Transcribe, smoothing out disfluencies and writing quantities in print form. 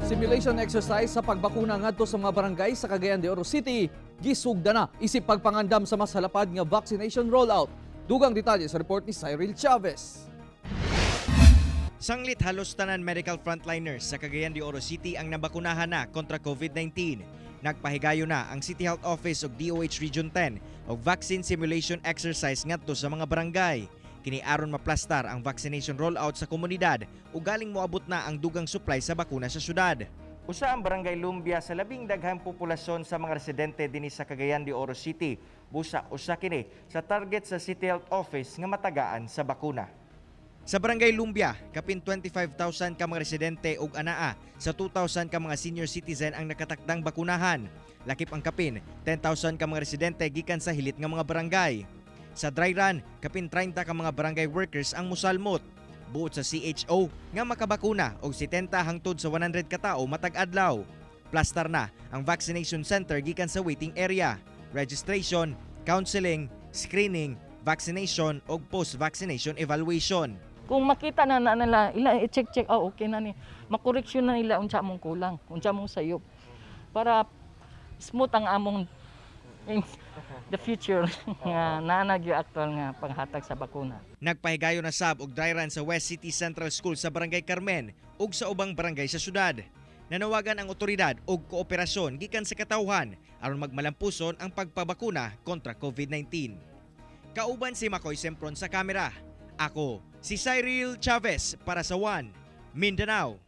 Simulation exercise sa pagbakuna ngadto sa mga barangay sa Cagayan de Oro City gisugda na isip pagpangandam sa mas halapad nga vaccination rollout. Dugang detalye sa report ni Cyril Chavez. Sanglit halos tanan medical frontliners sa Cagayan de Oro City ang nabakunahan na kontra COVID-19. Nagpahigayo na ang City Health Office ug DOH Region 10 og vaccine simulation exercise ngadto sa mga barangay. Kini aron maplastar ang vaccination rollout sa komunidad ug galing moabot na ang dugang supply sa bakuna sa syudad. Usa ang Barangay Lumbia sa labing daghang populasyon sa mga residente dinhi sa Cagayan de Oro City. Busa usa kini sa target sa City Health Office nga matagaan sa bakuna. Sa Barangay Lumbia, kapin 25,000 ka mga residente ug anaa sa 2,000 ka mga senior citizen ang nakatakdang bakunahan. Lakip ang kapin 10,000 ka mga residente gikan sa hilit nga mga barangay. Sa dry run, kapin 30 ka mga barangay workers ang musalmot. Buot sa CHO nga makabakuna og 70 hangtod sa 100 ka tawo matag adlaw. Plastar na ang vaccination center gikan sa waiting area, registration, counseling, screening, vaccination ug post-vaccination evaluation. Kung makita na na nila, ila i-check-check, oh, okay na ni. Makoreksyon na nila unsa among kulang, unsa among sayop. Para smooth ang among in the future nga naa na gyud actual nga panghatag sa bakuna. Nagpahigayon na sab og dry run sa West City Central School sa Barangay Carmen ug sa ubang barangay sa syudad. Nanawagan ang otoridad og kooperasyon gikan sa katawhan aron magmalampuson ang pagpabakuna kontra COVID-19. Kauban si Makoy Sempron sa kamera. Ako si Cyril Chavez para sa One Mindanao.